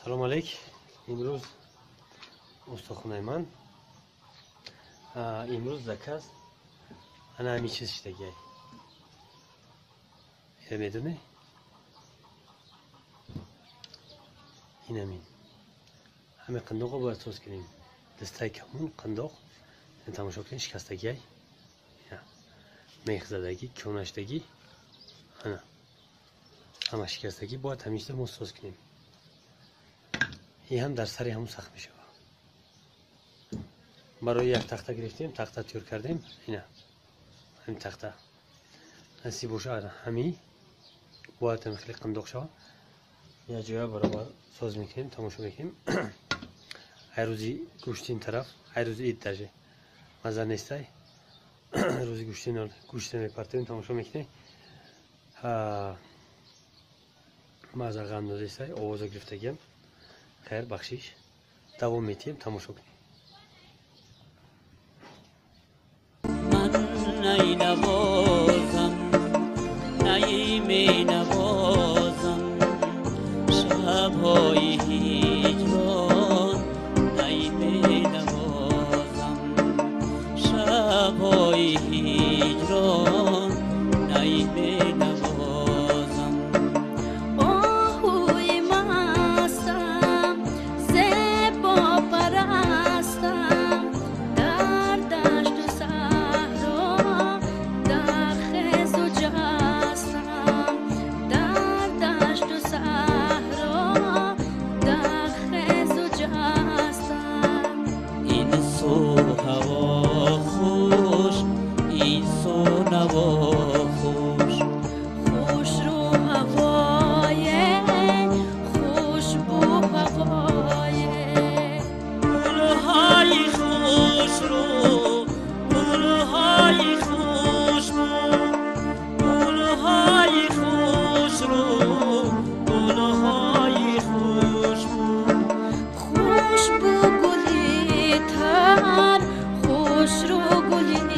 Салом алейк. Имрӯз устохонаи ман. Имрӯз заказ ана ҳамин чиз шидагиай. Ира медонӣ? Ин ҳамин. Ҳамин қиндоқро бояд соз кунем. Дастаи камон қиндоқ. Тамошо кунед, шикастагиай. Мех задагӣ, кӯнаштагӣ. Ана. Ҳама шикастагӣ бояд ҳамин чизро мо соз кунем. Ин ҳам дар сари ҳамун сахт мешавад. Барои як тахта гирифтем, тахта тӯр кардем. Ина ҳамин тахта насиб боша, ҳамин бояд ҳам хеле қиндоқ шавад. Як ҷоя баробар соз мекунем, тамошо мекунем. Ҳар рӯзи гӯштин тараф, ҳар рӯзи ид даже маза нестай. Рӯзи гӯштин гӯшта мепартем, тамошо мекунем. Маза ғам додестай, овоза гирифтагиам. Хайр, бахшиш. Давом метиҳем, тамошо кунем. Ман найнавозам, най менавозам, шабҳои ҳиҷрон най менавозам, шабҳои ҳиҷрон най менавозам. Оҳуи мастам, зебо парастам, дар дашту саҳро, дар хезу ҷастам, дар дашту саҳро, дар хезу ҷастам. Ин су ҳаво хуш, ин су наво хуш. Хушрӯ ҳавое, хушбӯ ҳавое. Гулҳои хушрӯ, гулҳои хушбӯ, гулҳои хушрӯ, гулҳои хушбӯ. Хушбӯ гули тар, хушрӯ гули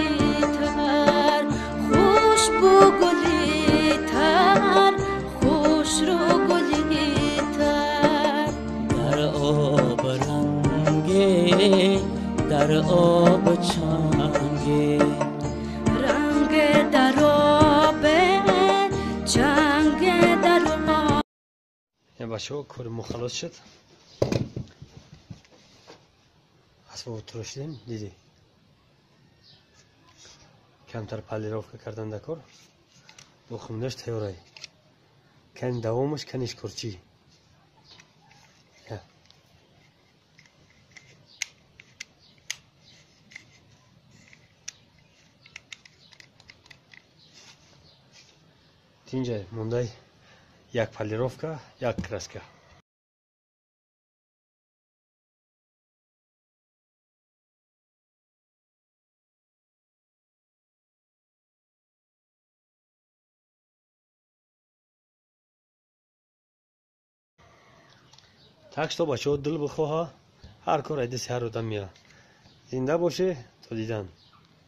тар, хушбӯ гули тар, хушрӯ гули тар. Дар об ранге, дар об чанге. Ранг дар обе, чанг дар об. Бачаҳо, кори мо халос шуд. Асбобу турошидем, дидӣ. Камтар полировка кардан дар кор. Боқимондаш тайёрай. Кани давомаш, каниш корчӣ. Я. Тинҷа мондай як полировка, як краска. Так что, бачаҳо, дил бихоҳа, ҳар кор ай дасти ҳар одам меяд. Зинда боше, то дидан.